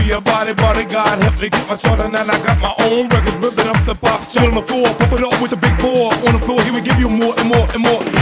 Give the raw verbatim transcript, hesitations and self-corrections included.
Your body, bodyguard, help me get my charter. Now I got my own records, ripping up the pop chart. On the floor, pump it up with the big four. On the floor, here we give you more and more and more.